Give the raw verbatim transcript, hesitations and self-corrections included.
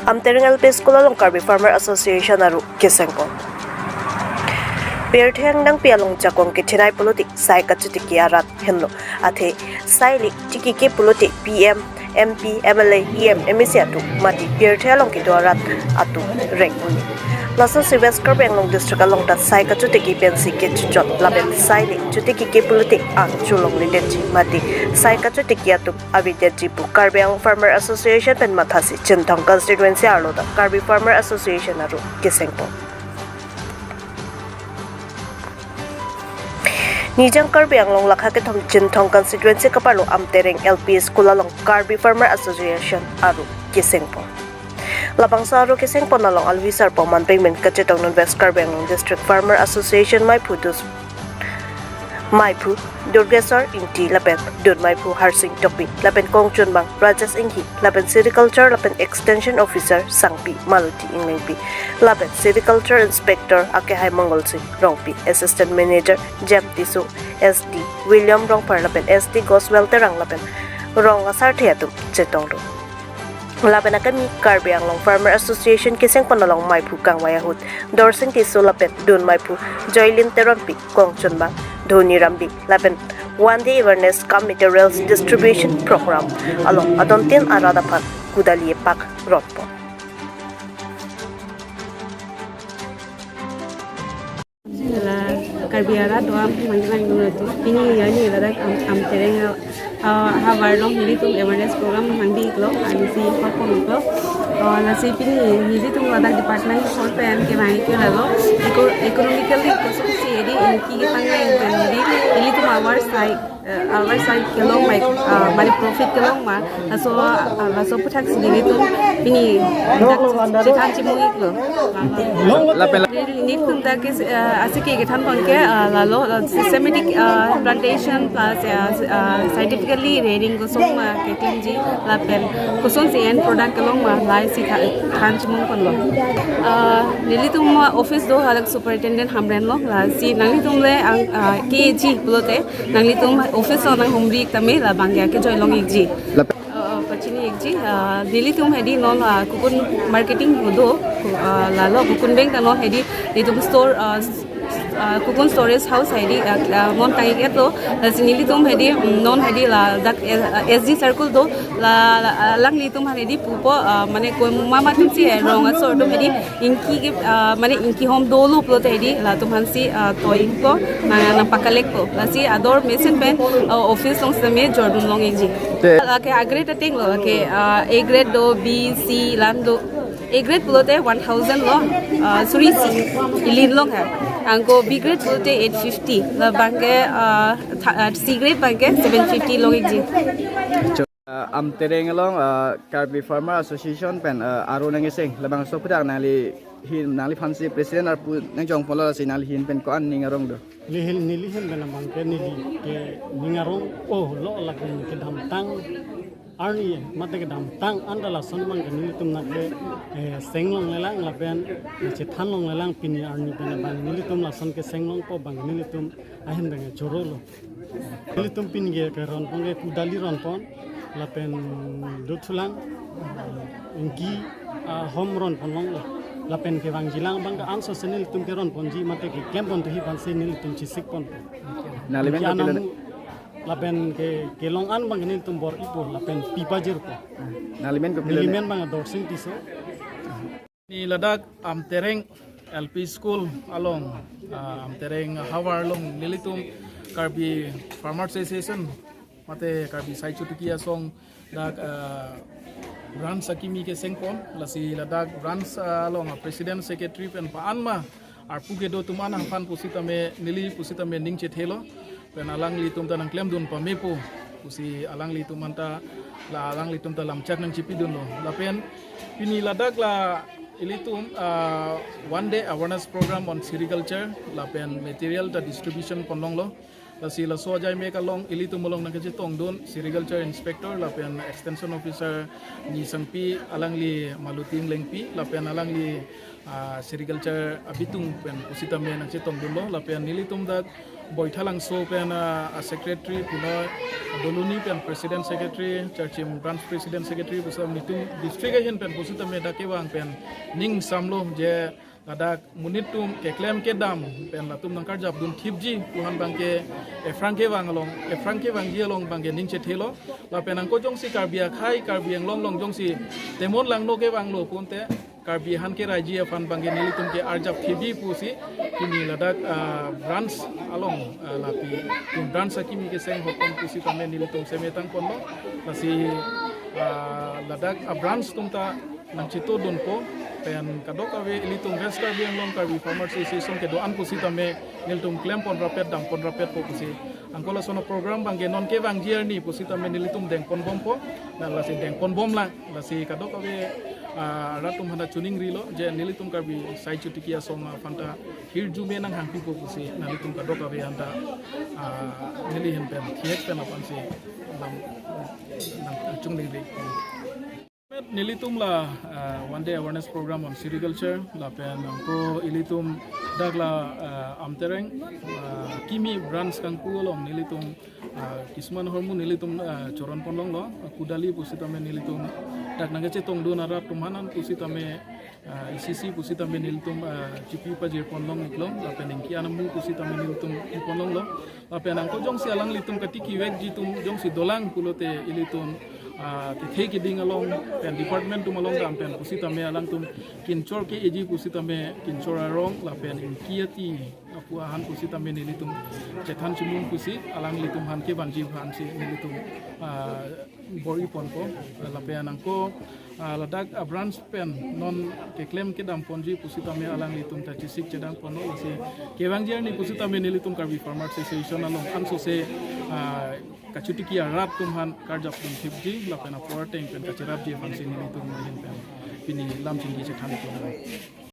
Amtereng L P School along Karbi Farmer Association aru kesengpon. Pirthe angdengpi along jakong kethenei pulote sai kachotiki arat henlo. Athe sai le tikiki pulote P M, M P, M L A, E M, M A C atum mate pirthe along kedo arat atum reng un-e. Lasonsi West Karbi Anglong District along ta sai kachotiki pensi kechechot lapen sai le chotikiki pulote angchulongledetji mate sai kachotiki atum avedetji pu Karbi Anglong Farmer Association pen mathasi Chinthong constituency arlo ta Karbi Farmer Association aru kesengpon. Nijang Karbi Anglong lakha kethom Chinthong constituency kaparlo Amtereng L P School along Karbi Farmer Association aru kesengpon. Labangso aru kesengpon along alwi sarpo manpeng pen kachetongdun West Karbi Anglong District Farmer Association maiphu Dus maiphu Durgeswar Ingti lapen dun maiphu Harsing Tokbi lapen kongchunbang Rajesh Inghi lapen Sericulture lapen Extension Officer Sangpi Maluti Inglengpi lapen Sericulture Inspector akehai Mongol Sing Rongpi, Assistant Manager Jem Tisso, S D William Rongphar lapen S D Goswell Terang lapen rong asarthe atum chetongdun. Lapen akimi Karbi Anglong Farmer Association kesengpon along maiphu kangvai ahut Dorsing Tisso lapen dun maiphu Joylin Teronpi, kongchunbang Dhoni Rambi lapen One Day Awareness cum Materials Distribution Program along adontin arat aphan kudali epak rotpon. La Karbi arat do-an manggilang dun atum. Pini arni ladak Am, Amtereng, ah, havar along nelitum awareness program nangbi-iklo, anisi perform-iklo. Ah, lasi pini nelitum ladak department hall pen kevang-ik ke lalo eco-, economically kosonsi edi ingki ketang nang pen edi nelitum our side, eh, our side kelong ma, ah, mane profit kelong ma, laso, ah, laso aputhak si nelitum pini dak chethan chimung-iklo. Lapen nelitum dak ke, eh, asike kethanpon ke, eh, lalo, eh, systematic, eh, plantation plus, eh, eh, scientifically rearing kosonma keklemji lapen kosonsi end product kelong ma, lahai si tha-, than chimungponlo. Eh, nelitum office do hadak Superintendent Hamren lo, lasi nanglitum le ang, eh, keji pulote nanglitum office along nanghumri-ik tame labang ke kejoi long-ikji. Lapen Uh, pachini-ikji, uh, nelitum hedi non, uh, Kukun marketing do, uh, lalo Kukun Bank ta non hedi nelitum store, uh, s-, uh, Kukun storage house hedi, uh, uh, non tang-ik-etlo, lasi nelitum hedi, mm, non hedi ladak, uh, S G circle do, la, la, uh, alanglitum hedi pupo, uh, mane komat atum si, eh, rong asor atum hedi ingki ke, ah, mane ingki hom dolo pulote hedi latum aphansi, ah, toi-ikpo, nang, nangpakalekpo. Lasi ador mesen pen, ah, office along sitame jordun long-ikji. Te- Lake a grade ateng lo, lake, ah, A grade do, B, C, lan do. A grade pulote one thousand lo, ah, sorry, C, ilin long ha. Anke B grade pulote eight fifty. Labang ke, ah, tha-, ah, C grade abang ke seven fifty long-ikji. Uh, Amtereng along, uh, Karbi Farmer Association pen, uh, aru nangkeseng labangso aputhak nanglihin, nangliphansi president arpu nangjongponlo, lasi nanglihin pen ko-an ning arong do? Nelihin, nelihin pen abang ke neli ke ning arong, oh, lo lapen kedamtang arni mate kedamtang anta lason abang ke nelitum nangke, eh, seng longlelang lapen chethan longlelang, pini arni pen abang nelitum lason keseng longpo abang nelitum ahin abang ke choro lo. Nelitum pini ke keronpon ke kudali ronpon, lapen dothulang, ingki, ah, hom ronpon longlo. Lapen kevangjilang abang ke anso se nelitum keronponji mate keklempon tuhi aphansi nelitum chesikponpo. Nangli men ingki kopilo? Anamu, lapen ke, kelong an abang ke nelitum bor-ipo, lapen pipajirpo. Nangli men kopilo? Neli men abang Dorsing Tisso. Ni ladak Amtereng L P School along, ah, Amtereng havar along nelitum Karbi Farmer Association mate Karbi Sai Chotiki Asong dak, ah, branch akimi kesengpon, lasi ladak branch, ah, along, ah, president secretary pen pa-an ma arpu kedo atum an aphan pusitame neli pusitame ning chethelo. Pen alanglitum ta nangklemdun pamepo pusi alanglitum anta la alanglitum ta lamchak nangchipidunlo. Lapen pini ladak la ilitum, ah, one day awareness program on sericulture lapen material ta distribution ponlonglo. Lasi laso ajai mek along ilitum along nangkachetongdun sericulture inspector lapen extension officer ni Sangpi, alangli Maluti Inglengpi lapen alangli, ah, sericulture abitung pen pusitame nangchetongdunlo. Lapen nelitum dak Boithalangso pen, ah, a secretary, puno Doloni pen president secretary, Charchim branch president secretary, pusitame nelitum district ahin pen pusitame dak kevang pen ning samlo je ladak monit atum keklem kedam pen latum nangkarjap dun thipji pu aphan abangke ephrang kevang along, ephrang kevangji along abangke ning chethelo. Lapen anke jongsi Karbi akhei, Karbi Anglong along jongsi temon langno kevanglo pulote Karbi aphan keraiji aphan abangke nelitum ke arjap thipji pusi pini ladak, ah, branch along, ah, lapen branch akimi keseng ahut pen pusitame nelitum semetang ponlo. Lasi, ah, ladak a branch atum ta nangchito dunpo, pen kadokave ilitum West Karbi Anglong Karbi Farmers Association kedo-an pusitame nelitum klem pon rapet, dam pon rapetpo pusi. Anke lason a program abangke non kevangji arni pusitame nelitum deng ponbompo. Na lasi deng ponbomlang, lasi kadokave, ah, rat atum aphanta choningrilo je nelitum Karbi sai chotiki asong aphanta hirjume nanghangpipo pusi, nelitum kadokave aphanta, ah, neli ahin pen thihek pen aphansi lam, lam choningri. Nelitum la, ah, one day awareness program on sericulture, lapen anke ilitum dak la, ah, Amtereng, ah, kimi branch kangpu along nelitum, ah, kisuman ahormu nelitum, ah, choron ponlonglo, ah, kudali pusitame nelitum dak nangkachetong dun arat atum aphan pusitame, ah, isi isi pusitame nelitum, ah, chipi pajir ponlong iklong, lapen ingki anamu pusitame nelitum pi ponlonglo. Lapen anke jongsi alanglitum katiki vekji atum jongsi dolang pulote ilitum, ah, kethe keding along pen department atum along dam pen pusitame alangtum kinchor ke-eji pusitame kinchor arong lapen ingki ati apu aphan pusitame nelitum chethan chimum pusi alanglitum aphan kevangji aphansi nelitum, ah, bor-i ponpo. Lapen anke, ah, ladak a branch pen non keklem kedam ponji pusitame alanglitum ta chesik chedang ponlo, lasi kevangji arni pusitame nelitum Karbi Farmers Association along ansose, ah, kachotiki arat atum aphan karjap dun thipji lapen apor ateng pen kacherapji aphansi nelitum ahin pen pini lam chingki chethan ponlo.